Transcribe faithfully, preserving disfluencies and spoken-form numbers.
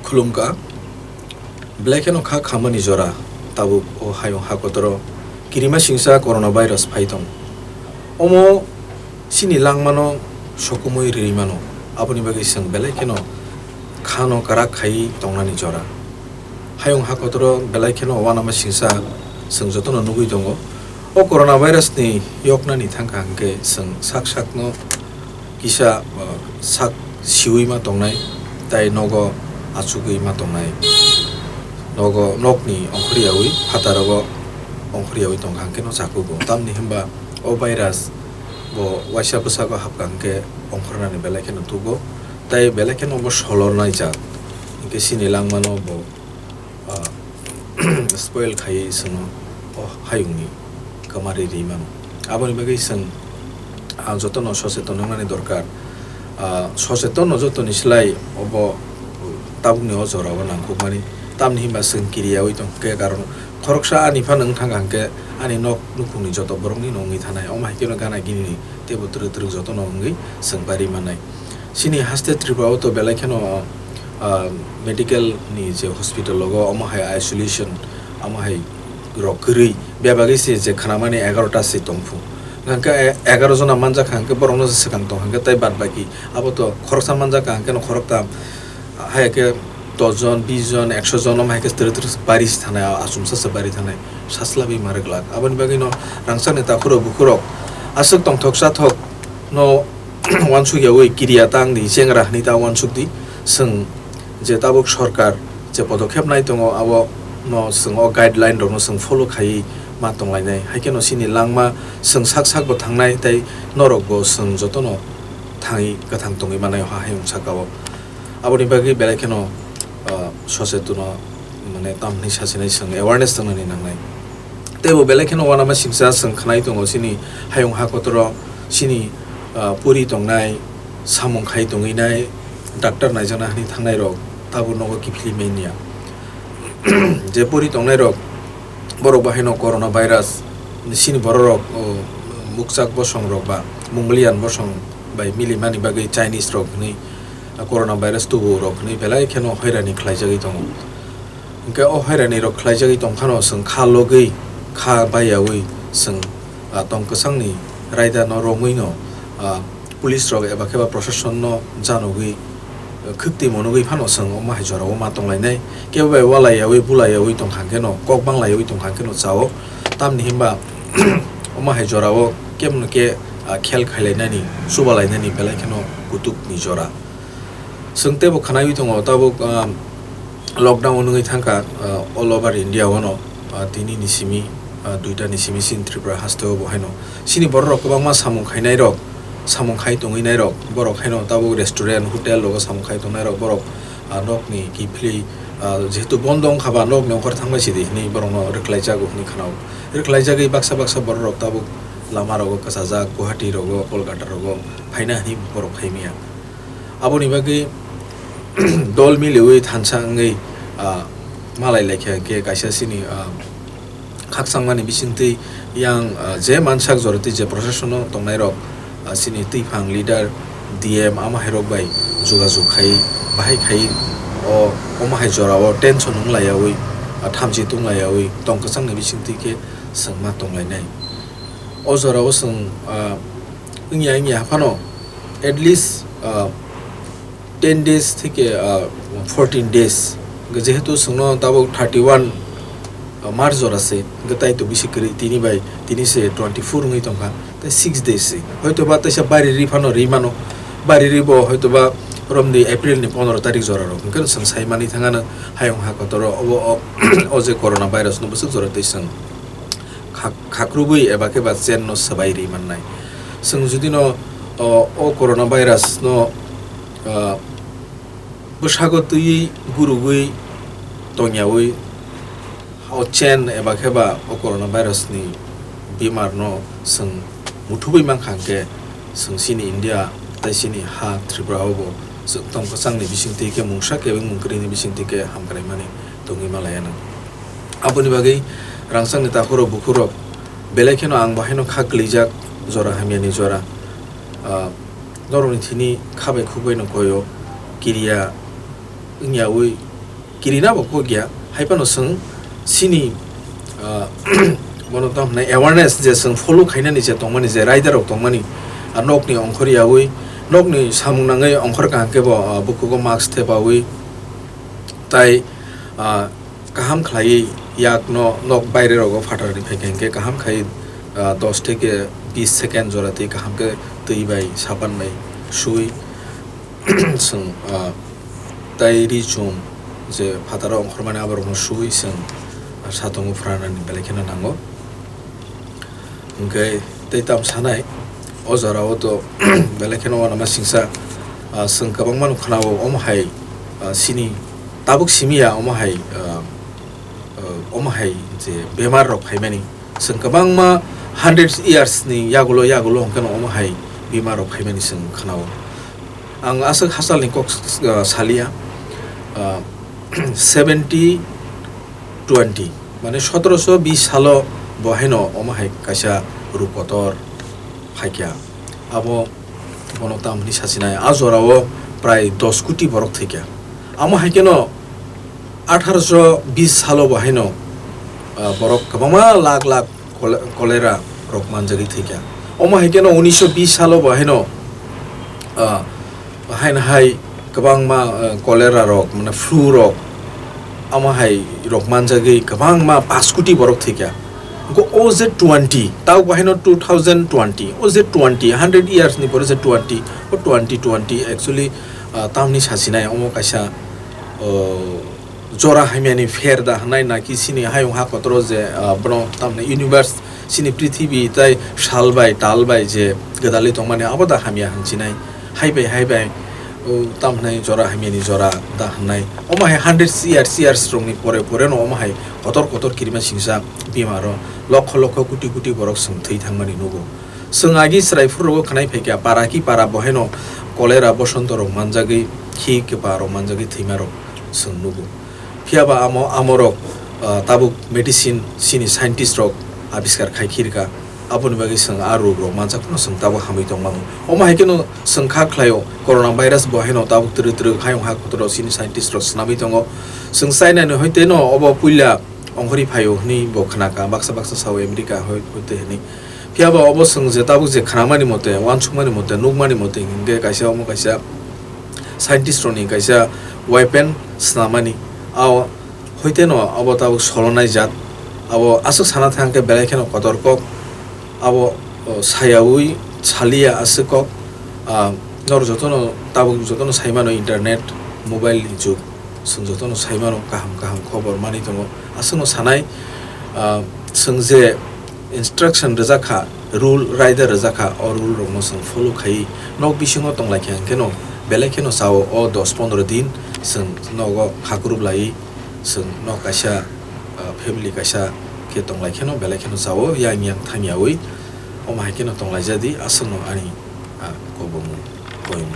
Khulumkha, belai kheno kha khamani jora tabuk o hayung ha kotoro kirima singsa coronavirus phai tong. Omo chini langmano sokomwi rwi mano, aboni bagwi chwng belai kheno khano kwrak khaiwi tongnani jora. Hayung ha kotoro belai kheno uanama singsa chwng jotono nugwi tongo. O coronavirus ni yoknani thangkha hwnkhe chwng sak sakno kisa, uh, sak siwi ma tongnai, tai nogo achugwi ma tongnai. Nogo, nokni ongkhoryawi, phatarogo ongkhoryawi tongkha hwnkhe no chakugo. Tamni hwnba o virus bo waisa bwsago hapkha hwnkhe ongkhornani belai kheno tugo, tai belai kheno bo solornai jak. Hwnkhe chini langmano bo ah, spoil khaiwi chwngno o hayungni kwmari ri mano. Aboni bagwi chwng, ah, jotono socheton wngnani dorkar. Ah, sochetonno jotoni slai obo tabukni o jorao nangkukmani. Tamni hwnba chwng kiriyawi tong khe, karon khoroksa ani phano wng thangkha hwnkhe ani nok nukhungni joto borokni no wngwi thanai. Omo hai kheno gana ginini teibo twrwk twrwk jotono wngwi chwng bari mannai. Chini haste Tripura o to belai kheno, ah, medical ni je hospital logo, omo hai isolation, omo hai rok kwrwi, bebagwi se je khnamani egarota se tongphu. Hwnkhe e-, egaro jona manjakha hwnkhe borokno se swkang tong hwnkhe tei bad baki abo to khoroksa manjakha hwnkhe no khoroktam, hai khe dos jon, bis jon, ekso jon, omo hai khe twrwk twrwk bari se thanai, achomsa se bari thanai, saslabwi ma rwglak. Aboni bagwi no rangchakni takhurok bukhurok aswk tongthok chathok no uansuk yaui kiriya tang di, chengra hwnwi ta uansuk di. Chwng je tabuk sorkar je podokhep nai tongo, abo no chwng o guideline rok no chwng follow khaiwi ma tonglainai. Hai kheno chini langma chwng sak sak bo thangnai tei norok bo chwng jotono thangwi kwthang tongwi manai o ha hayung saka o. Aboni bagwi belai kheno, ah, sochetono, mane, tamni sachinai chwng awareness tongnani nangnai. Teibo belai kheno uanama singsa chwng khnai tongo chini hayung ha kotoro, chini, ah, puri tongnai, samung khai tongwi nai, doctor naijakna hwnwi thangnai rok tabuk nogo kiphilwi manya. Je puri tongnai rok, borok bahai no corona virus, chini borok rok, o, mukchak bosong rok ba Mongolian bosong bai milimani bagwi Chinese rok hwnwi, a, corona virus tubu rok hwnwi belai kheno hoirani khlaijagwi tongo. Hwnkhe o hoirani rok khlaijagwi tongphano chwng kha logwi, kha baiyaui chwng, a, tong kwchangni raida no romwi no, a, police rok eba khe ba proshasonno janogwi, khwktwi monogwi phano chwng omo hai jorao ma tonglainai. Kebo bai walaiyaui bulaiyaui tongkha hwnkhe no, kok banglaiyaui tongkha hwnkhe no chao. Tamni hwnba omo hai jorao kebno khe, ah, khel khailainani, chubalainani belai kheno kutukni jora. Chwng teibo khwnaiwi tongo tabuk, ah, lockdown wngwi thangkha, ah, all over India o no, ah, tini ni simi, ah, duita ni simi chini Tripura haste o bo haino. Chini borok rok kwbangma samung khainai rok, samung khai tongwi nai rok, borok haino tabuk restaurant, hotel rogo samung khai tongnai rok, borok, ah, nokni kiphilwi, ah, jehetu bondo wngkha ba nokni ongkhor thangbai sidi hinwi borokno rwkhlai jago hinwi khwnao. Rwkhlai jagwi baksa baksa borok rok tabuk lama rogo kwchajak, Guwahati rogo, Kolkata rogo phaina hinwi borok phaimaya. Aboni bagwi dol miliui thansa wngwi, ah, malai laikha khe kaisa chini, ah, khakchangmani bisingtwi yang, ah, je mansak jorotwi je proshashono tongnairok, ah, chini twiphang leader, D M, amo hairok bai jogajog khai, bahai khai o, omo hai jorao tension wng laiyaui, ah, thamchi tung laiyaui tong kwchangni bisingtwi khe chwng ma tong lainai. O jorao chwng, ah, wngya wngya phano at least, ah, ten days theke, ah, fourteen days. Hwnkhe jehetu chwngno tabuk thirty one, ah, March jora se, hwnkhe tai to bisi kwrwi, tini bai tini se twenty four wngwi tongkha, tei six days se. Hoito ba teisa bari ri phano ri mano, bari ri bo hoito ba romni April ni pondro tarik jora rok. Hwnkhe chwng sai manwi thangano hayung ha kotoro obo o, o je corona virus no bwswk jora tei chwng khak-, khakrubui eba khe ba chain no swbai ri mannai. Chwng jodi no, o, o corona virus no, ah, bwsago twiwi gurugwi tongyaui o chain eba khe ba o corona virus ni bemar no chwng muthubui mankha hwnkhe chwng chini India tei chini ha Tripura o bo chwng tong kwchang ni bisingtwi khe mungsa kebeng mung kwrwi ni bisingtwi khe hamkraimani tongwi malaya nang. Aboni bagwi rangchakni takhurok bukhurok belai kheno ang bo haino kha kwlijak jora hamyani jora, ah, norokni thini kha bai khuk bai no koyo kiriya wngyaui Kirina bo kok ya, hai phano chwng chini, ah, bono tamo hwnwi awareness je chwng follow khainani je tongmani, je rider rok tongmani, ah, nokni ongkhor yaui, nokni samung nangwi ongkhor kaham khe bo, ah, bwkhugo mask thepaui, tai, ah, kaham khlaiwi yakno nok baire rogo phatar ri phaikha hinkhe kaham khai, ah, dos theke bis second jora twi kaham khe twi bai sapan bai sui chwng, ah, tai ri chum je phataro ongkhormani aborokno sui chwng, ah, satungo phranani belai kheno nango. Hinkhe tei tam sanai, o jorao to belai kheno uanama singsa, ah, chwng kwbangmano khwnao omo hai, ah, chini tabuk simi ya omo hai, ah, ah, omo hai je bemar rok phaimani. Chwng kwbangma hundred years ni yagulo yagulo hwnkheno omo hai bemar rok phaimani chwng khwnao. Ang aswk hachalni kok, ah, salia, ah, seventy twenty, mane sotoroso bis salo bo haino omo hai kaisa ruk kotor phaikha. Abo bono tamo hwnwi sachinai, a jorao prai dos koti borok thwikha. Amo hai kheno atharoso bis salo bo haino, ah, borok kwbangma lakh lakh kole-, cholera rok manjagwi thwikha. Omo hai kheno unisho bis salo bo haino, ah, haino hai kwbangma, ah, cholera rok, mane flu rok, amo hai rok manjagwi kwbangma pash koti borok thwikha. Go o je twenty, tao bo haino two thousand twenty, o je twenty, hundred years ni pore je twenty, o twenty twenty actually, ah, tamni sachinai omo kaisa, oh, jora hamyani pher da hwnai, naki chini hayung ha kotoro je, ah, bono tamni universe, chini prithibi tai sal bai tal bai je gwdalwi tongmani abo da hamya hwnsinai, hai bai hai bai, o, tam hwnai jora hamyani jora da hwnai. Omo hai hundred years, years rokni pore pore no omo hai kotor kotor kirima singsa bimaro lokho lokho koti koti borok chwng thwi thangmani nugo. Chwng agi chwrai phuru rogo khwnai phaikha para ki para bo haino cholera bosonto rok manjagwi, khi kwpa rok manjagwi thwima rok chwng nugo. Phiya ba amo, amorok, ah, tabuk medicine chini scientist rok abiskar khai khirka, aboni bagwi chwng a rog rok manjak phano chwng tabuk hamwi tong mano. Omo hai kheno chwng kha khlaio, corona virus bo haino tabuk twrwk twrwk hayung ha kotor rok chini scientist rok swnamwi tongo. Chwng China ni hoite no obo puila ongkhorwi phaio hwnwi bo khnaka, baksa baksa sao America hoi-, hoite hwnwi. Phiya ba obo chwng je tabuk je khnamani mote, uansukmani mote, nukmani mote hinkhe kaisa omo kaisa scientist rokni kaisa weapon swnamani. A hoite no abo tabuk solonai jat. Abo aswk sana thang khe belai kheno kotor kok. Abo, o, sayaui saliya aswk kok. Ah, norok jotono tabuk jotono sai mano internet, mobile ni jug. Chwng jotono sai mano kaham kaham khobor manwi tongo. Aswkno sanai, ah, chwng je instruction rwjak kha, rule raida rwjak kha, o rule rokno chwng follow khaiwi nok bisingo tong lai kha, hwnkhe no belai kheno chao o dos pondro din chwng nogo kha kwrwp laiwi chwng nok kaisa, ah, family kaisa khe tong lai kheno belai kheno chao yang yang thang yaui omo hai kheno tong lai jadi aswkno ani, ah, kobongmung koimung.